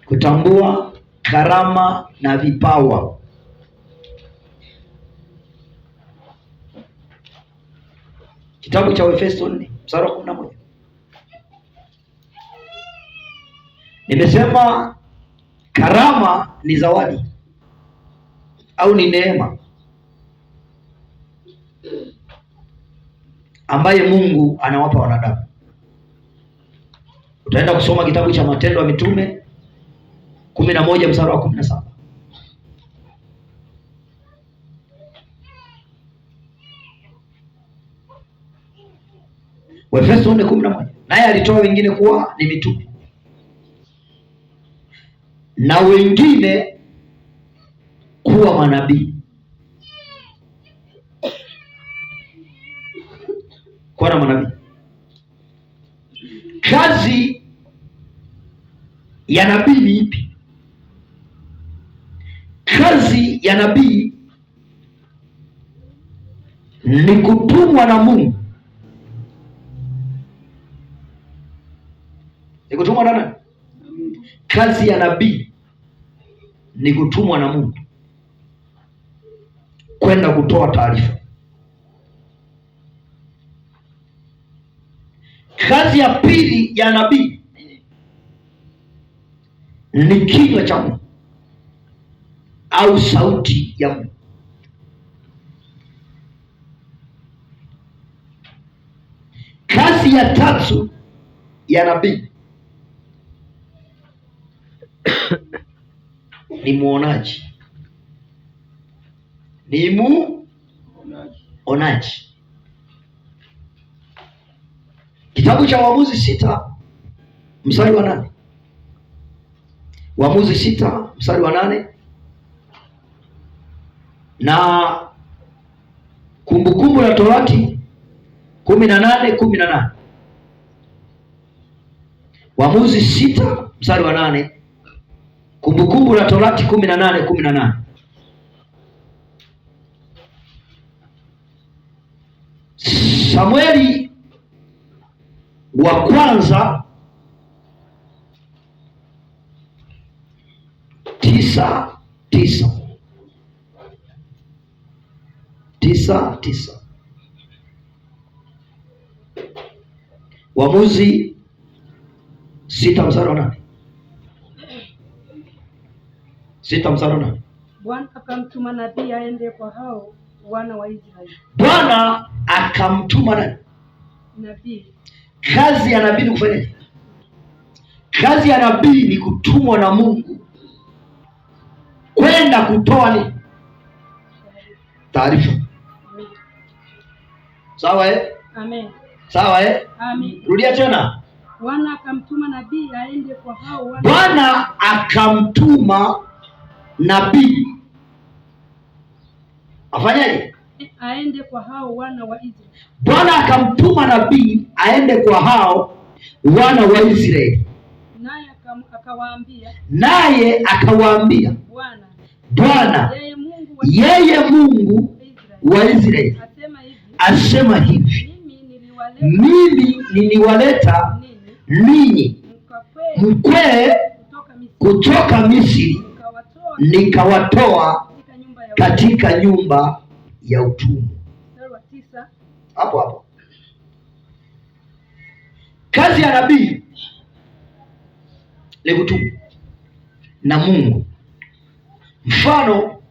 Kutambua karama na vipawa. Kitabu cha Waefeso 4 mstari wa 11. Nimesema karama ni zawadi au ni neema ambaye Mungu anawapa wanadamu. Utaenda kusoma kitabu cha Matendo ya Mitume 11 mstari wa 17. Waefeso 4:11. Naye alitoa wengine kuwa ni mitume na wengine kuwa manabii. Kuwa na manabii. Kazi ya nabii ni ipi? Kazi ya nabii ni kutumwa na Mungu. Ni kutumwa na nani? Kazi ya nabii ni kutumwa na Mungu kwenda kutoa taarifa. Kazi ya pili ya nabii ni kinywa cha Mungu au sauti ya Mungu. Kazi ya tatu ya nabii ni muonaji. Ni muonaji. Kitabu cha Waamuzi 6 mstari wa 8. Waamuzi 6 mstari wa 8 na Kumbukumbu la Torati 18:18. Waamuzi 6 mstari wa 8, Kumbukumbu la Torati 18:18. Samueli wa kwanza 9:9. 9:9. Waamuzi 6 mstari wa 8. 6 mstari wa 8. Bwana akamtuma nabii aende kwa hao wana wa Israeli. Bwana akamtuma nani? Nabii. Kazi ya nabii ni kufanyaje? Kazi ya nabii ni kutumwa na Mungu kwenda kutoa nini? Taarifa. Sawa eh? Amen. Sawa eh? Amen. Rudia tena. Bwana akamtuma nabii aende kwa hao wana. Bwana akamtuma nabii afanyaje? Aende kwa hao wana wa Israeli. Bwana akamtuma nabii aende kwa hao wana wa Israeli. Naye akawaambia. Naye akawaambia, Bwana yeye Mungu wa Israeli asema hivi, mimi niliwaleta ninyi mkwee kutoka Misri, nikawatoa katika nyumba ya utumwa. Hapo hapo. Kazi ya nabii ni kutumwa na Mungu. Mfano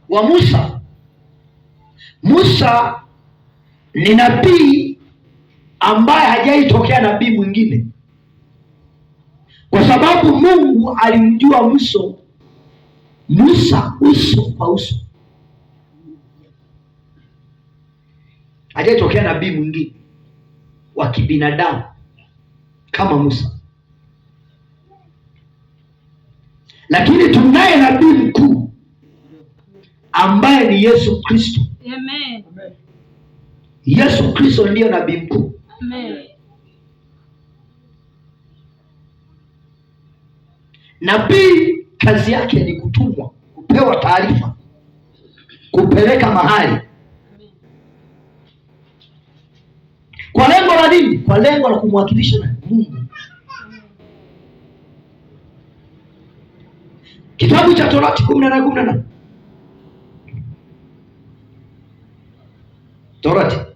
wa Musa. Musa ni nabii ambaye hajaitokea nabii mwingine, kwa sababu Mungu alimjua Musa uso kwa uso. Hajaitokea nabii mwingine wa kibinadamu kama Musa. Lakini tunaye nabii mkuu ambaye ni Yesu Kristo. Amen. Yesu Kristo ndiyo nabii mkuu. Amen. Nabii kazi yake ni kutumwa, kupewa taarifa, kupeleka mahali. Kwa lengo la nini? Kwa lengo la kumwakilisha Mungu. Kitabu cha Torati 18:18. Torati.